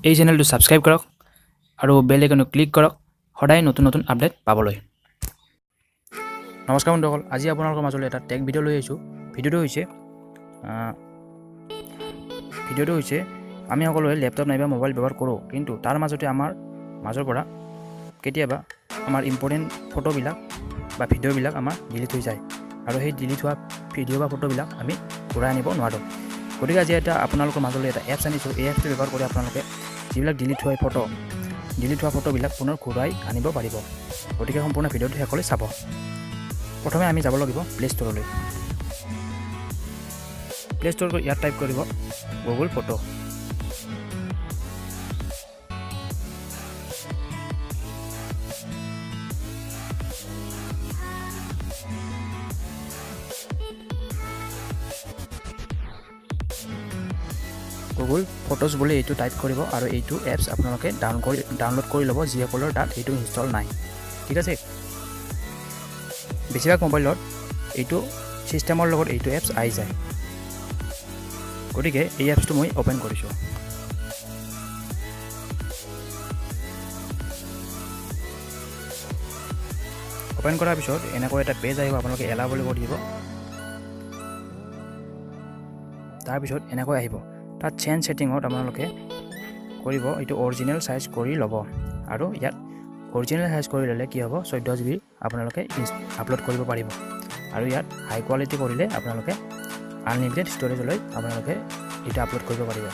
এই চেনেলটো ছাবস্ক্ৰাইব কৰক আৰু বেল আইকনটো ক্লিক কৰক সদায় নতুন নতুন আপডেট পাবলৈ। নমস্কাৰ বন্ধুসকল, আজি আপোনালোকৰ মাজলৈ এটা টেক ভিডিঅ' লৈ আহিছোঁ। ভিডিঅ'টো হৈছে আমি সকলোৱে লেপটপ নাইবা মোবাইল ব্যৱহাৰ কৰোঁ, কিন্তু তাৰ মাজতে আমাৰ মাজৰ পৰা কেতিয়াবা আমাৰ ইম্পৰ্টেণ্ট ফটোবিলাক বা ভিডিঅ'বিলাক আমাৰ ডিলিট হৈ যায় আৰু সেই ডিলিট হোৱা ভিডিঅ' বা ফটোবিলাক আমি ঘূৰাই আনিব নোৱাৰোঁ। গতিকে আজি এটা আপোনালোকৰ মাজলৈ এটা এপছ আনিছোঁ। এই এপছটো ব্যৱহাৰ কৰি আপোনালোকে যিবিলাক ডিলিট হোৱা ফটো, ডিলিট হোৱা ফটোবিলাক পুনৰ ঘূৰাই আনিব পাৰিব। গতিকে সম্পূৰ্ণ ভিডিঅ'টো শেষলৈ চাব। প্ৰথমে আমি যাব লাগিব প্লে' ষ্ট'ৰলৈ। প্লে' ষ্ট'ৰ গৈ ইয়াত টাইপ কৰিব গুগল ফটো। গুগল ফটোজ বুলি এইটো টাইপ কৰিব আৰু এইটো এপছ আপোনালোকে ডাউনলোড কৰি ল'ব, যিসকলৰ তাত এইটো ইনষ্টল নাই। ঠিক আছে, বেছিভাগ মোবাইলত এইটো ছিষ্টেমৰ লগত এইটো এপছ আহি যায়। গতিকে এই এপছটো মই অ'পেন কৰিছোঁ। অ'পেন কৰাৰ পিছত এনেকৈ এটা পেজ আহিব, আপোনালোকে এলাও বুলি কৰি দিব। তাৰপিছত এনেকৈ আহিব, তাত চেঞ্জ ছেটিঙত আপোনালোকে কৰিব এইটো অৰিজিনেল চাইজ কৰি ল'ব। আৰু ইয়াত অৰিজিনেল চাইজ কৰি ল'লে কি হ'ব? 14 জিবি আপোনালোকে আপলোড কৰিব পাৰিব। আৰু ইয়াত হাই কোৱালিটি কৰিলে আপোনালোকে আনলিমিটেড ষ্ট'ৰেজলৈ আপোনালোকে এইটো আপলোড কৰিব পাৰিব।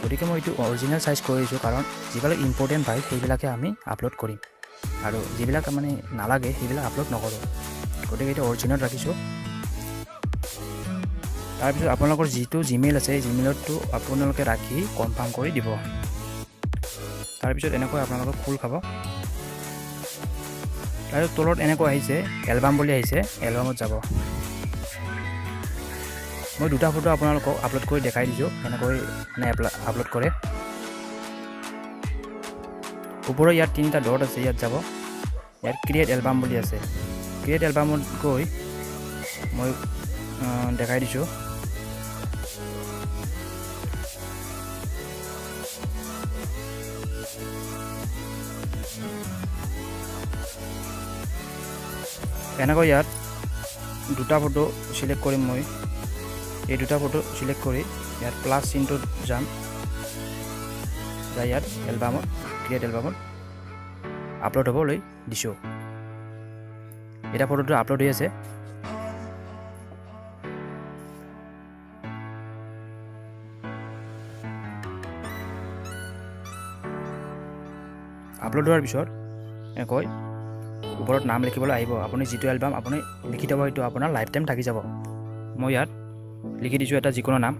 গতিকে মই এইটো অৰিজিনেল চাইজ কৰি দিছোঁ, কাৰণ যিবিলাক ইম্পৰ্টেণ্ট ফাইল সেইবিলাকে আমি আপলোড কৰিম আৰু যিবিলাক মানে নালাগে সেইবিলাক আপলোড নকৰোঁ। গতিকে এইটো অৰিজিনেল ৰাখিছোঁ। তাৰপিছত আপোনালোকৰ যিটো জিমেইল আছে, জিমেইলতো আপোনালোকে ৰাখি কনফাৰ্ম কৰি দিব। তাৰপিছত এনেকৈ আপোনালোকৰ খোল খাব। তাৰপিছত তলত এনেকৈ আহিছে, এলবাম বুলি আহিছে, এলবামত যাব। মই দুটা ফটো আপোনালোকক আপলোড কৰি দেখাই দিছোঁ, কেনেকৈ মানে আপলোড কৰে। ওপৰৰ ইয়াত তিনিটা ডট আছে, ইয়াত যাব। ইয়াত ক্ৰিয়েট এলবাম বুলি আছে। ক্ৰিয়েট এলবামত গৈ মই দেখাই দিছোঁ। এনেকৈ ইয়াত দুটা ফটো চিলেক্ট কৰিম মই। এই দুটা ফটো চিলেক্ট কৰি ইয়াত প্লাছ চিনটোত যাম, যাই ইয়াত এলবামত, ক্ৰিয়েট এলবামত আপলোড হ'বলৈ দিছোঁ। এতিয়া ফটোটো আপলোড হৈ আছে। আপলোড হোৱাৰ পিছত এনেকৈ ওপৰত নাম লিখিবলৈ আহিব। আপুনি যিটো এলবাম আপুনি লিখি থ'ব, সেইটো আপোনাৰ লাইফ টাইম থাকি যাব। মই ইয়াত লিখি দিছোঁ এটা যিকোনো নাম।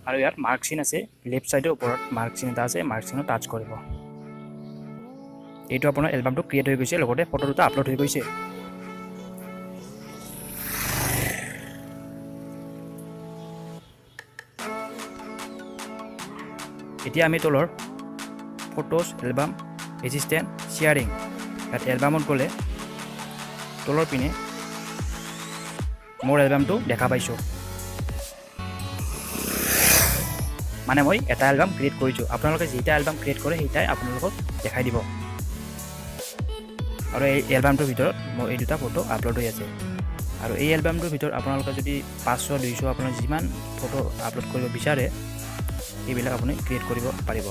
আৰু ইয়াত মাৰ্ক চিন আছে, লেফ্ট ছাইডৰ ওপৰত মাৰ্ক চিন এটা আছে, মাৰ্ক চিনত টাচ কৰিব। এইটো আপোনাৰ এলবামটো ক্ৰিয়েট হৈ গৈছে, লগতে ফটো দুটা আপলোড হৈ গৈছে। এতিয়া আমি তলৰ ফটোজ, এলবাম, এছিষ্টেণ্ট, শ্বেয়াৰিং, ইয়াত এলবামত গ'লে তলৰ পিনে মোৰ এলবামটো দেখা পাইছোঁ। মানে মই এটা এলবাম ক্ৰিয়েট কৰিছোঁ। আপোনালোকে যিটা এলবাম ক্ৰিয়েট কৰে, সেইটাই আপোনালোকক দেখাই দিব। আৰু এই এলবামটোৰ ভিতৰত মোৰ এই দুটা ফটো আপলোড হৈ আছে। আৰু এই এলবামটোৰ ভিতৰত আপোনালোকে যদি 500, 200, আপোনাৰ যিমান ফটো আপলোড কৰিব বিচাৰে, সেইবিলাক আপুনি ক্ৰিয়েট কৰিব পাৰিব।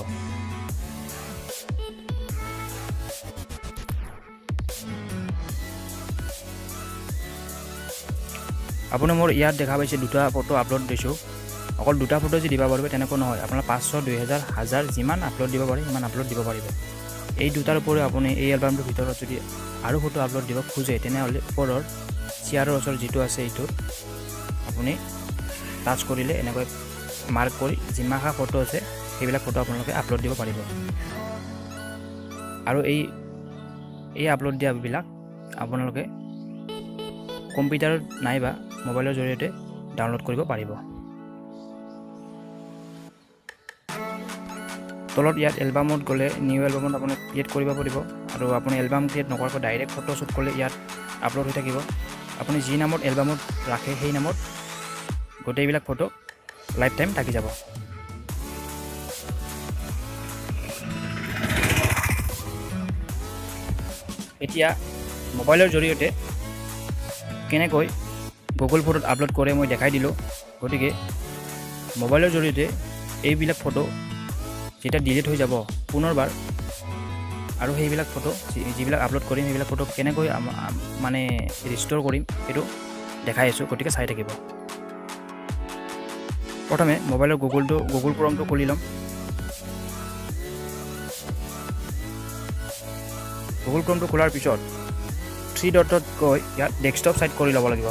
আপুনি মোৰ ইয়াত দেখা পাইছে, দুটা ফটো আপলোড দিছোঁ। অকল দুটা ফটো যে দিব পাৰিব তেনেকুৱা নহয়। আপোনাৰ 500, 2000, 1000 যিমান আপলোড দিব পাৰে সিমান আপলোড দিব পাৰিব। এই দুটাৰ উপৰিও আপুনি এই এলবামটোৰ ভিতৰত যদি আৰু ফটো আপলোড দিব খোজে, তেনেহ'লে ওপৰৰ চেয়াৰৰ ওচৰত যিটো আছে, এইটোত আপুনি টাচ কৰিলে এনেকৈ মাৰ্ক কৰি যিমানটা ফটো আছে, সেইবিলাক ফটো আপোনালোকে আপলোড দিব পাৰিব। আৰু এই এই আপলোড দিয়াবিলাক আপোনালোকে কম্পিউটাৰত নাইবা মোবাইলৰ জৰিয়তে ডাউনলোড কৰিব পাৰিব। তলত ইয়াত এলবামত গ'লে নিউ এলবামত আপুনি ক্ৰিয়েট কৰিব পাৰিব। আৰু আপুনি এলবাম ক্ৰিয়েট নকৰাকৈ ডাইৰেক্ট ফটো শ্বুট কৰিলে ইয়াত আপলোড হৈ থাকিব। আপুনি যি নামত এলবামত ৰাখে, সেই নামত গোটেইবিলাক ফটো লাইফ টাইম থাকি যাব। এতিয়া মোবাইলৰ জৰিয়তে কেনেকৈ গুগল ফটোত আপলোড কৰে মই দেখাই দিলোঁ। গতিকে মোবাইলৰ জৰিয়তে এইবিলাক ফটো যেতিয়া ডিলিট হৈ যাব পুনৰবাৰ আৰু সেইবিলাক ফটো যিবিলাক আপলোড কৰিম সেইবিলাক ফটো কেনেকৈ মানে ৰিষ্ট'ৰ কৰিম সেইটো দেখাই আছোঁ, গতিকে চাই থাকিব। প্ৰথমে মোবাইলৰ গুগল ক্ৰমটো খুলি ল'ম। গুগল ক্ৰমটো খোলাৰ পিছত থ্ৰী ডটত গৈ ইয়াত ডেস্কটপ ছাইট কৰি ল'ব লাগিব।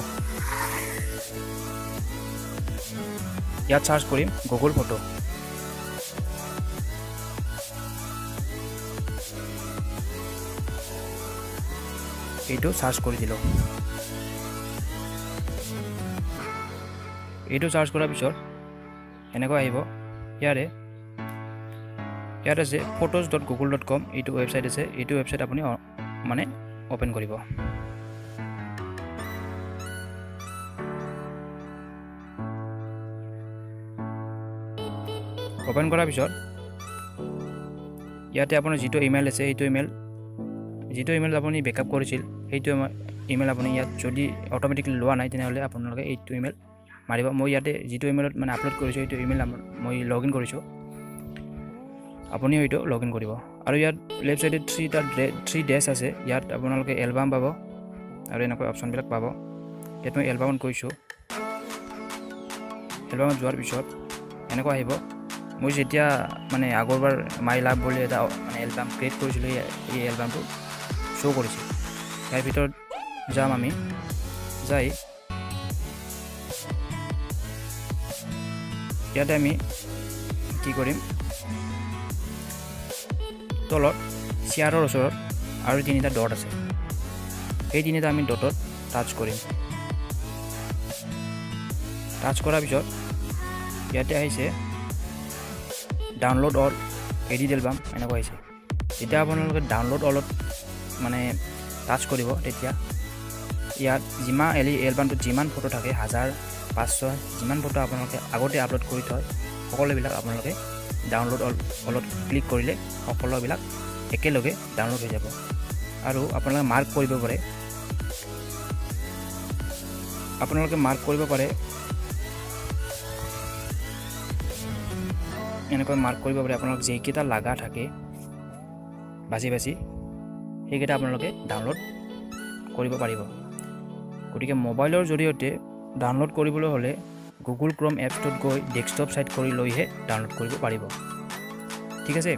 ইয়াত চাৰ্চ কৰিম গুগল ফটো। এইটো চাৰ্চ কৰি দিলোঁ। এইটো চাৰ্চ কৰাৰ পিছত এনেকুৱা আহিব। ইয়াত আছে photos.google.com, এইটো ৱেবছাইট আছে। এইটো ৱেবছাইট আপুনি মানে অ'পেন কৰিব। অ'পেন কৰাৰ পিছত ইয়াতে আপোনাৰ যিটো ইমেইল আছে সেইটো ইমেইল, যিটো ইমেইল আপুনি বেকআপ কৰিছিল সেইটো ইমেইল আপুনি ইয়াত যদি অট'মেটিকলি লোৱা নাই তেনেহ'লে আপোনালোকে এইটো ইমেইল মাৰিব। মই ইয়াতে যিটো ইমেইলত মানে আপলোড কৰিছোঁ সেইটো ইমেইল মই লগ ইন কৰিছোঁ, আপুনিও এইটো লগ ইন কৰিব। আৰু ইয়াত লেফ্ট ছাইডে থ্ৰী ডেছ আছে, ইয়াত আপোনালোকে এলবাম পাব আৰু এনেকুৱা অপশ্যনবিলাক পাব। ইয়াত মই এলবামত গৈছোঁ। এলবামত যোৱাৰ পিছত এনেকুৱা আহিব। মই যেতিয়া মানে আগৰবাৰ মাই লাভ বুলি এটা মানে এলবাম ক্ৰিয়েট কৰিছিলোঁ, এই এলবামটো শ্ব' কৰিছিল। ইয়াৰ ভিতৰত যাম আমি, যাই ইয়াতে আমি কি কৰিম, তলত চেয়াৰৰ ওচৰত আৰু তিনিটা ডট আছে, সেই তিনিটা আমি ডটত টাচ কৰিম। টাচ কৰাৰ পিছত ইয়াতে আহিছে ডাউনলোড অল এডিট এলবাম, এনেকুৱা আহিছে। যেতিয়া আপোনালোকে ডাউনলোড অলত মানে টাচ কৰিব তেতিয়া ইয়াত যিমান এলবামটোত যিমান ফটো থাকে, 1000, 500 যিমান ফটো আপোনালোকে আগতে আপলোড কৰি থয় সকলোবিলাক আপোনালোকে ডাউনলোড অলত ক্লিক কৰিলে সকলোবিলাক একেলগে ডাউনলোড হৈ যাব। আৰু আপোনালোকে মাৰ্ক কৰিব পাৰে, আপোনালোকে মাৰ্ক কৰিব পাৰে, এনেকৈ মাৰ্ক কৰিব পাৰে। আপোনালোক যিকেইটা লগা থাকে বাছি বাছি সেইকেইটা আপোনালোকে ডাউনলোড কৰিব পাৰিব। গতিকে মোবাইলৰ জৰিয়তে ডাউনলোড কৰিবলৈ হ'লে গুগল ক্ৰম এপছটোত গৈ ডেস্কটপ ছাইট কৰি লৈহে ডাউনলোড কৰিব পাৰিব। ঠিক আছে,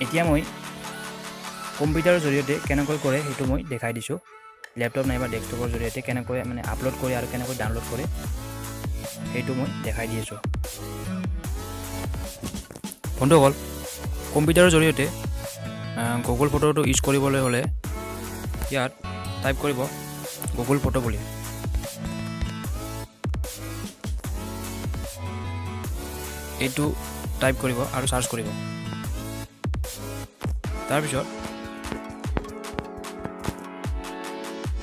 এতিয়া মই কম্পিউটাৰৰ জৰিয়তে কেনেকৈ কৰে সেইটো মই দেখাই দিছোঁ। লেপটপ নাইবা ডেস্কটপৰ জৰিয়তে কেনেকৈ মানে আপলোড কৰে আৰু কেনেকৈ ডাউনলোড কৰে সেইটো মই দেখাই দি আছোঁ। বন্ধুসকল, কম্পিউটাৰৰ জৰিয়তে গুগল ফটোটো ইউজ কৰিবলৈ হ'লে ইয়াত টাইপ কৰিব গুগল ফটো বুলি। এইটো টাইপ কৰিব আৰু চাৰ্চ কৰিব। তাৰপিছত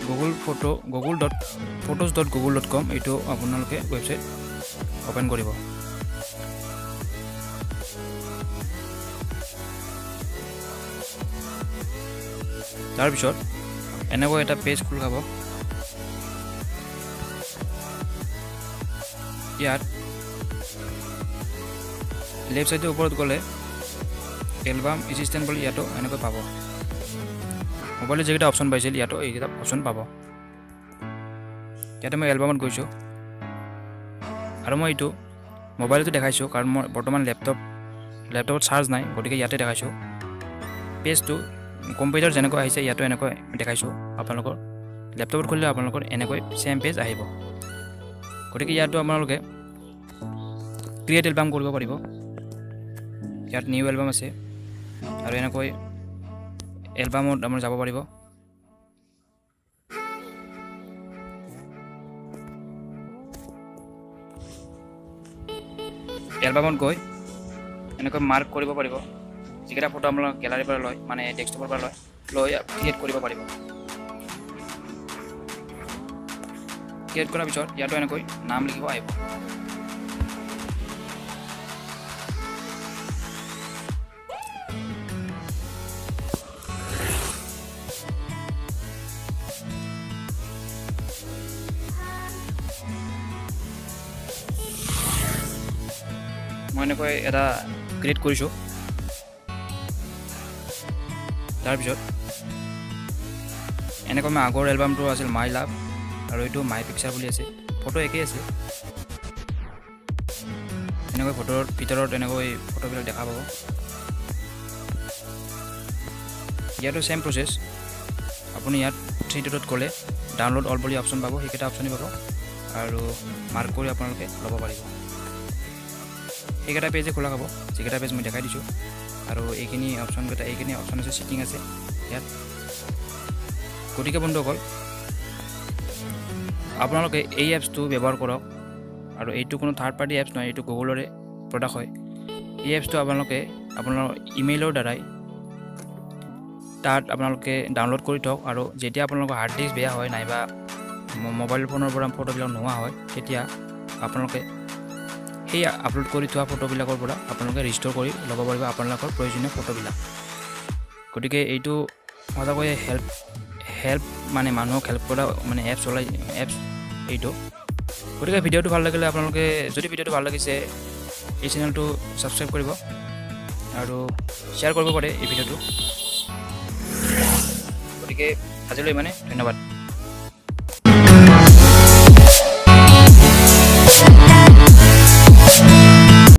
Google photo Google dot photos dot Google dot com এইটো আপোনালোকে ৱেবছাইট অ'পেন কৰিব। তাৰপিছত এনেকৈ এটা পেজ খোল খাব। ইয়াত লেফ্ট ছাইডৰ ওপৰত গ'লে এলবাম এছিষ্টেণ্ট বুলি ইয়াতো এনেকৈ পাব। মোবাইলত যিকেইটা অপশ্যন পাইছিল ইয়াতো এইকেইটা অপশ্যন পাব। ইয়াতে মই এলবামত গৈছোঁ আৰু মই এইটো মোবাইলতো দেখাইছোঁ কাৰণ মই বৰ্তমান লেপটপত চাৰ্জ নাই, গতিকে ইয়াতে দেখাইছোঁ। পেজটো কম্পিউটাৰ যেনেকৈ আহিছে ইয়াতো এনেকৈ দেখাইছোঁ। আপোনালোকৰ লেপটপত খুলিলে আপোনালোকৰ এনেকৈ ছেম পেজ আহিব। গতিকে ইয়াতো আপোনালোকে ক্ৰিয়েট এলবাম কৰিব পাৰিব। ইয়াত নিউ এলবাম আছে আৰু এনেকৈ এলবামত আপুনি যাব পাৰিব। এলবামত গৈ এনেকৈ মাৰ্ক কৰিব পাৰিব যিকেইটা ফটো আপোনালোকে গেলাৰীৰ পৰা লয়, মানে ডেস্কটপৰ পৰা লয়, লৈ ক্ৰিয়েট কৰিব পাৰিব। ক্ৰিয়েট কৰাৰ পিছত ইয়াতো এনেকৈ নাম লিখিব আহিব। মই এনেকৈ এটা ক্ৰিয়েট কৰিছোঁ। তাৰপিছত এনেকৈ মই আগৰ এলবামটো আছিল মাই লাভ আৰু এইটো মাই পিকচাৰ বুলি আছে, ফটো একেই আছে। এনেকৈ ফটোৰ ভিতৰত এনেকৈ ফটোবিলাক দেখা পাব। ইয়াতো ছেম প্ৰচেছ, আপুনি ইয়াত থ্ৰী ডটত গ'লে ডাউনলোড অল বুলি অপশ্যন পাব, সেইকেইটা অপশ্যনেই পাব আৰু মাৰ্ক কৰি আপোনালোকে ল'ব পাৰিব। সেইকেইটা পেজে খোলা হ'ব, যিকেইটা পেজ মই দেখাই দিছোঁ। আৰু এইখিনি অপশ্যনকেইটা, এইখিনি অপশ্যন আছে, ছেটিং আছে ইয়াত। গতিকে বন্ধুসকল, আপোনালোকে এই এপছটো ব্যৱহাৰ কৰক আৰু এইটো কোনো থাৰ্ড পাৰ্টি এপছ নহয়, এইটো গুগলৰে প্ৰডাক্ট হয়। এই এপছটো আপোনালোকে আপোনাৰ ইমেইলৰ দ্বাৰাই তাত আপোনালোকে ডাউনলোড কৰি থওক আৰু যেতিয়া আপোনালোকৰ হাৰ্ড ডিস্ক বেয়া হয় নাইবা মোবাইল ফোনৰ পৰা ফটোবিলাক নোহোৱা হয়, তেতিয়া আপোনালোকে সেই আপলোড কৰি থোৱা ফটোবিলাকৰ পৰা আপোনালোকে ৰিষ্ট'ৰ কৰি ল'ব পাৰিব আপোনালোকৰ প্ৰয়োজনীয় ফটোবিলাক। গতিকে এইটো সঁচাকৈয়ে হেল্প মানে মানুহক হেল্প কৰা মানে এপছ ওলাই এপছ এইটো। গতিকে ভিডিঅ'টো ভাল লাগিলে আপোনালোকে, যদি ভিডিঅ'টো ভাল লাগিছে এই চেনেলটো ছাবস্ক্ৰাইব কৰিব আৰু শ্বেয়াৰ কৰিব পাৰে এই ভিডিঅ'টো। গতিকে আজিলৈ ইমানে, ধন্যবাদ।